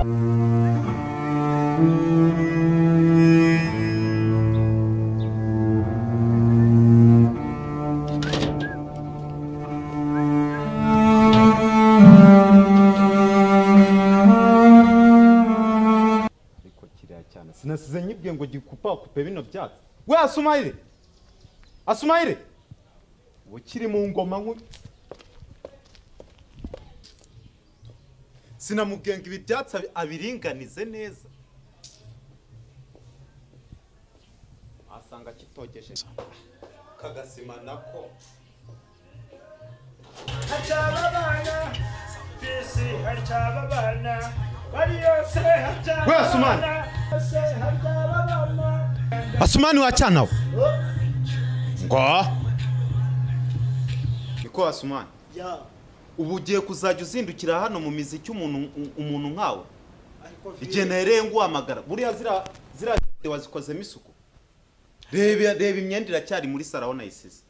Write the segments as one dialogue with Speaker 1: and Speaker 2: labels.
Speaker 1: Ariko kiriya cyane sinasize nyibwiye ngo gikupakupe bino byatsi. We Asumayire, Asumayire, ukiri mu ngoma nku sinamubwiye ngo ibi byatsi abiringanize neza, asanga kitogeje kagasima nako. We Asumani, Asumani wachana ngo niko Asumani
Speaker 2: ya
Speaker 1: ubu ugiye kuzajya uzindukira hano mu miziki umuntu nkawe igihe nereye nguhamagara buriya zira wazikozemo isuku. Reba imyenda iracyari muri saro nayisize.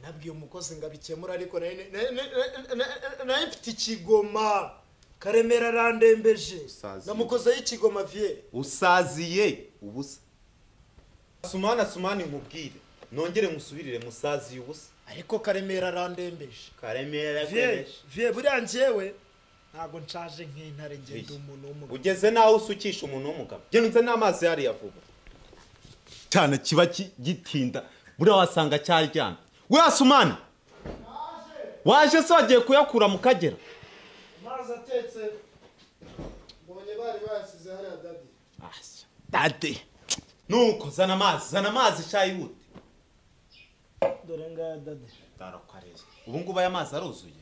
Speaker 2: Nabwiye umukozi ngo abikemura ariko naye mfite ikigoma. Karemera arandembeje namukozeho ikigoma vie.
Speaker 1: Usaziye ubusa Asumani, Asumani nkubwire nongere nkusubirire musaziye ubusa.
Speaker 2: Ariko Karemera arandembeje.
Speaker 1: Karemera arandembeje
Speaker 2: vie buriya njyewe ntago nshaje nk'intare ngenda umuntu w'umugabo.
Speaker 1: Ugeze naho usukisha umuntu w'umugabo. Genze n'amazi yari yavuba cyane kiba gitinda buriya wasanga cyaryana. We Asumani waje se wagiye kuyakura mu Kagera?
Speaker 2: Amazi atetse mbonye bari basize hariya dadi.
Speaker 1: Dadi nuko zana amazi, zana amazi shayihute.
Speaker 2: Dore ngaya dadi.
Speaker 1: Darakwareye ubu ngubu aya mazi aruzuye.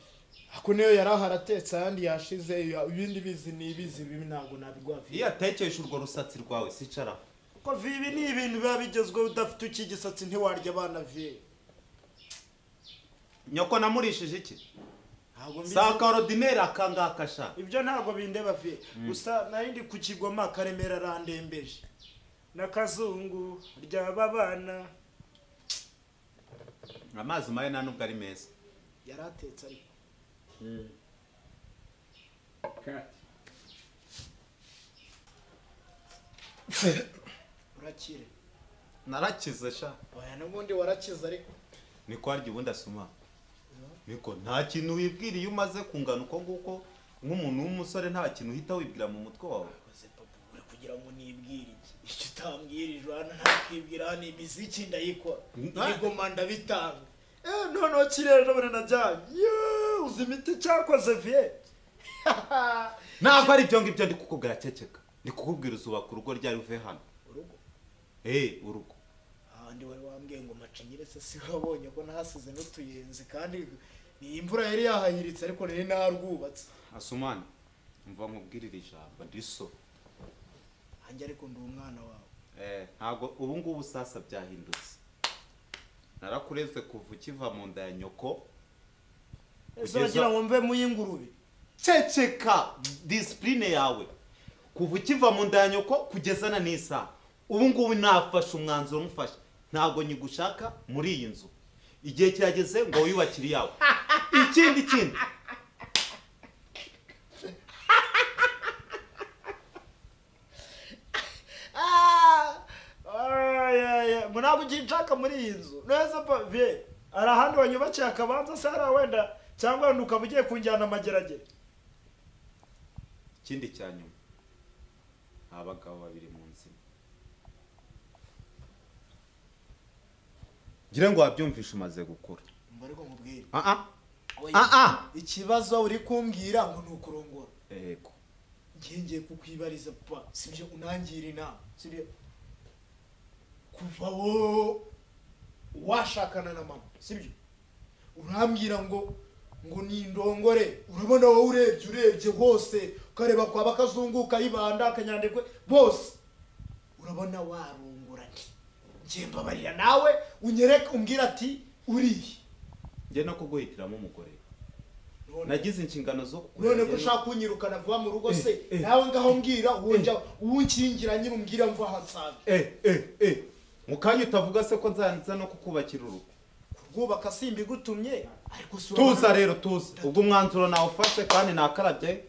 Speaker 2: Ako niyo yarahara atetse ayandi yashize, ibindi bizi ni ibizi bibi ntabwo nabigwa.
Speaker 1: Iyo atekesha urwo rusatsi rwawe sicara.
Speaker 2: Kuko vibi ni ibintu biba bigezweho, udafite iki gisatsi ntiwarya abana vie.
Speaker 1: Nyoko namurishije iki? Saka ordinaire akangaka sha.
Speaker 2: Ibyo ntabwo bindeba vie. Gusa nari ndi ku kigoma Karemera arandembeje. Nakazungu ryaba bana.
Speaker 1: Amazi maye nta nubwo ari meza.
Speaker 2: Yaratetse ariko. Urakire.
Speaker 1: Narakize sha.
Speaker 2: Oya n'ubundi warakize ariko.
Speaker 1: Niko harya ubundi Asuma. Niko nta kintu wibwira iyo umaze kungana uko nguko nk'umuntu w'umusore, nta kintu uhita wibwira mu mutwe wawe.
Speaker 2: Papa uri kugira ngo nibwire iki? Icyo utambwirije hano ntakwibwira, ni imiziki ndayikora. Igoma ndabitanga. Noneho kirere none najyanye. Uzi imiti cyakoze vie.
Speaker 1: Ntabwo ari ibyo ngibyo ndi kukubwira, ceceka. Ndi kukubwira uzubaka urugo ryari uve hano.
Speaker 2: Urugo?
Speaker 1: Urugo.
Speaker 2: Ahandi wari wambwiye ngo macinyire se si wabonye ko nahasize n'utuyenzi kandi ni imvura yari yahahiritse ariko nari narwubatse.
Speaker 1: Asumani mva nkubwirire ijambo ndiso.
Speaker 2: Hanjye ariko ndi umwana wawe.
Speaker 1: Ntago ubu ngubu sasa byahindutse. Narakureze kuva ukiva mu nda ya nyoko.
Speaker 2: Ese wagira ngo mve mu y'ingurube?
Speaker 1: Ceceka discipline yawe. Kuva ukiva mu nda ya nyoko kugeza na nisa. Ubu ngubu nafashe umwanzuro mufashe. Ntago nyigushaka muri iyi nzu. Igihe kirageze ngo wiyubakire yawe. Ikindi kindi.
Speaker 2: Ntabwo uginshaka muri iyi nzu. Neza pa vie. Ari ahandi wanyubakiye akabanza se hari wenda cyangwa wenda ukaba ugiye kunjyana amageragere.
Speaker 1: Ikindi cya nyuma. Abagabo babiri mu nzu. Ngira ngo wabyumvishe umaze gukura.
Speaker 2: Mba ariko nkubwire. Ikibazo uri kumbwira ngo ni ukurongora.
Speaker 1: Yego.
Speaker 2: Ngiye kukwibariza papa, sibyo unangira inama, sibyo? Kuva wo washakana na mama, sibyo? Urambwira ngo nindongore, urabona wowe urebye hose ukareba kwa bakazunguka ibanda akanyandekwe bose. Urabona warongora nti. Ngiye mbabarira nawe unyereke umbwira ati uriye.
Speaker 1: Ngiye no kuguhitiramo umugore. Nagize inshingano zo
Speaker 2: none ko ushaka kunyirukana vuba mu rugo se nawe ngaho mbwira wonja uwunkingira nyine umbwira mva hasanzwe.
Speaker 1: Mukanya utavuga se ko nzanza no kukubakira urugo.
Speaker 2: Kurwubaka simbigutumye ariko
Speaker 1: tuza rero tuza. Ubwo umwanzuro nawe ufashe kandi nakarabye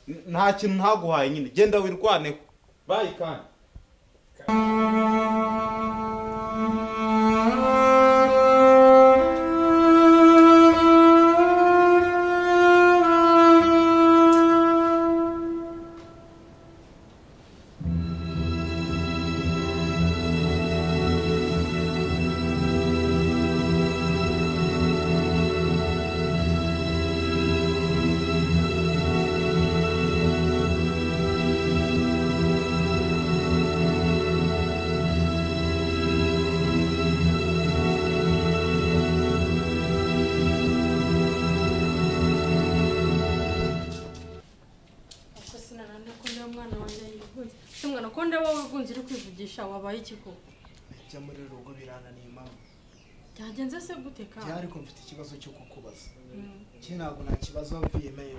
Speaker 1: Nta kintu ntaguhaye nyine, genda wirwaneho. Bayi kandi.
Speaker 3: Kwivugisha wabaye iki koko?
Speaker 2: Ibyo muri rugo birananiye mama.
Speaker 3: Byagenze se gute ka?
Speaker 2: Byari ko mfite ikibazo cyo kukubaza. Ki ntabwo nta kibazo mviyemeye.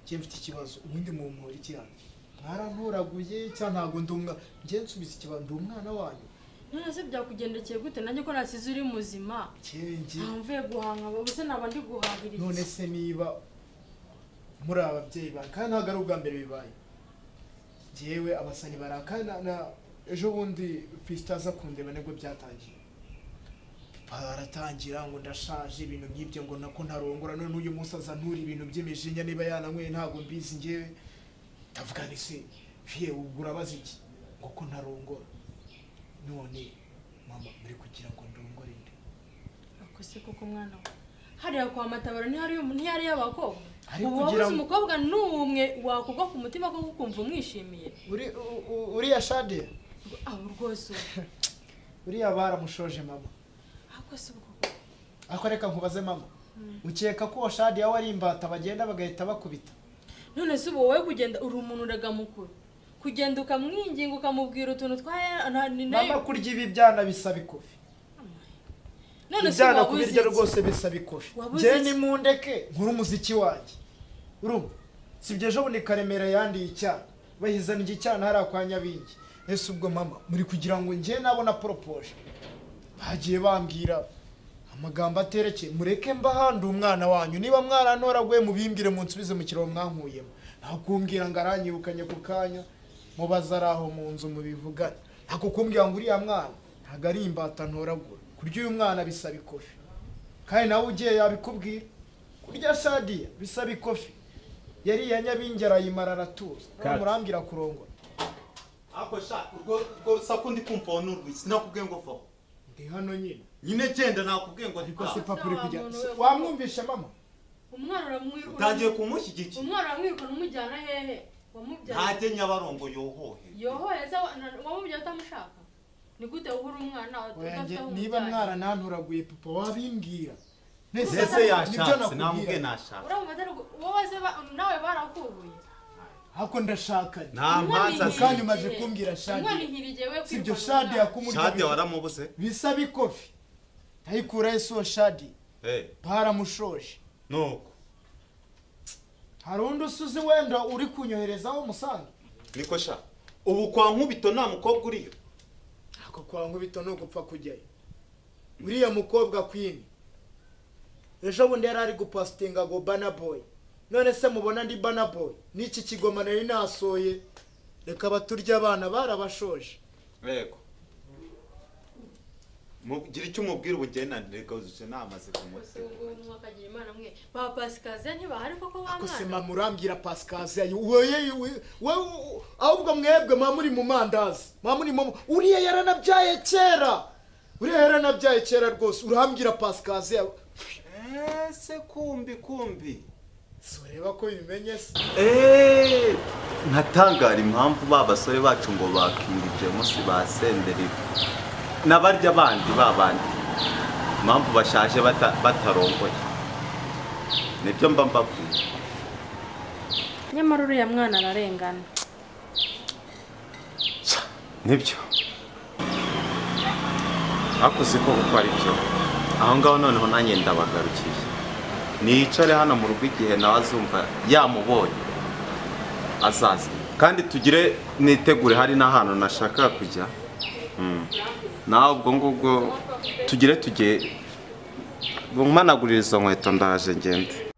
Speaker 2: Ki mfite ikibazo ubundi mu mpora iki hano? Mwarantoraguye cya ntabwo ndumwa. Ngiye nsubiza ikibazo ndi umwana wanyu.
Speaker 3: None se byakugendekeye gute nanjye ko nasize uri muzima?
Speaker 2: Kingi.
Speaker 3: Mvuye guhanga ubuse naba ndi guhahira iki?
Speaker 2: None se niba muri ababyeyi ba kandi ntabwo ari ubwa mbere bibaye. Jewe abasani barakana na ejo bundi Fiston aza kundeba nibwo byatangiye. Papa aratangira ngo ndashaje ibintu nk'ibyo ngo nako ntarongora, none uyu munsi aza ntura ibintu by'imijinya niba yananyweye ntabwo mbizi ngewe. Ndavuga nti se fiye ubwo urabaza iki ngo ko ntarongora? None mama muri kugira ngo ndongore nde?
Speaker 3: Ako se koko mwana we, hariya kwa Matabaro ntihari y'abakobwa. Ubu wabuze umukobwa n'umwe wakugwa ku mutima ko kukumva umwishimiye.
Speaker 2: Uriya Shade
Speaker 3: abo rwose
Speaker 2: uriya baramushoje mama.
Speaker 3: Ako se ubwo
Speaker 2: ako reka nkubaze mama, ukeka ko Shade yawe ari imbata bagenda bagahita bakubita?
Speaker 3: None se ubu wowe kugenda uri umuntu uraga mukuru, kugenda ukamwinginga ukamubwira utuntu twa
Speaker 2: mama, kurya ibi byana bisaba ikofi.
Speaker 3: None se
Speaker 2: ibyana kubirya rwose bisaba ikofi. Njye ni mundeke nkuru umuziki wanjye. Urumva sibyo ejo bundi Karemera yandiye icyana bahizana icyana hariya kwa Nyabingi. Ese ubwo mama muri kugira ngo njye nabona propoje bagiye bambwira amagambo aterekeye, mureke mbahande umwana wanyu, niba mwarantoraguye mubimbwire munsubize mu kirobo mwankuyemo. Ntakumbwira ngo aranyibukanye ku kanya mubaza ari aho mu nzu mubivugane. Ntakukumbwira ngo uriya mwana ntabwo ari imbata ntoragura, kurya uyu mwana bisaba ikofi. Kandi nawe ugiye yabikubwira, kurya Shadiya bisaba ikofi. Yari ya Nyabingi arayimara aratuza, murambwira kurongora.
Speaker 1: Ako sha urwo rusaku ndi kumva onurwi sinakubwiye ngo vaho.
Speaker 2: Ndi hano nyine.
Speaker 1: Nyine genda nakubwiye ngo
Speaker 2: ariko se papa uri kujya wamwumvisha mama?
Speaker 3: Umwana uramwiruka.
Speaker 1: Utangiye kumushyigikira.
Speaker 3: Umwana uramwiruka umujyana hehe? Wamubyaye.
Speaker 1: Ntajye Nyabarongo yohohe.
Speaker 3: Yohohe se wamubyaye utamushaka? Ni gute uhura umwana udafite aho?
Speaker 2: Niba mwarananturaguye papa wabimbwira.
Speaker 1: Nese yashatse namubwiye nashaka.
Speaker 3: Urumva atari wowe se nawe barakubuye.
Speaker 2: Hako ndashaka.
Speaker 1: Nta mpanza
Speaker 2: kandi umaze kumbwira Shadi.
Speaker 3: Umwana inkirigiye we
Speaker 2: sibyo Shadi yakumurya.
Speaker 1: Shadi waramubuze.
Speaker 2: Bisaba ikofi. Tayikura Yesu Shadi. Baramushoje.
Speaker 1: Nuko.
Speaker 2: Hari undi usuzi wenda uri kunyoherezaho musanga?
Speaker 1: Niko sha. Ubu kwa Nkubito nta mukobwa uriyo.
Speaker 2: Ako kwa Nkubito no gupfa kujyayo. Uriya mukobwa Queen. Ejo bundi yari ari gupostinga go Banner Boy. None se mubona ndi Banner Boy? Niki kigoma nari nasoye. Reka baturya abana barabashoje.
Speaker 1: Yego. Mugira icyo umubwira ubugena reka uzuce namaze kumutse.
Speaker 3: Mwakagira Imana mwe. Ba Pasikaze ntibahari koko wa mwana.
Speaker 2: Ako se mama urambwira Pasikaze woye ahubwo mwebwe mama muri mu mandazi. Mama muri mu uriya yaranabyaye kera. Uriya yaranabyaye kera rwose urambwira Pasikaze.
Speaker 1: Ese kumbi kumbi.
Speaker 2: Sureba ko bimenye se.
Speaker 1: Nkatangara impamvu ba basore bacu ngo bakingije musi basenderi. Nabarya bandi babandi. Impamvu bashaje batarongoye. Nibyo mba mbabwiye.
Speaker 3: Nyamara uriya mwana ararengana.
Speaker 1: Nibyo. Akoze ko kuko ari byo. Aho ngaho noneho nanjye ndabagarukiye. Nicare hano mu rugo igihe nawe azumva yamubonye azaza. Kandi tugire nitegure hari n'ahantu nashaka kujya. Nawe ubwo ngubwo tugire tujye bumanagurira izo nkweto ndaje ngende.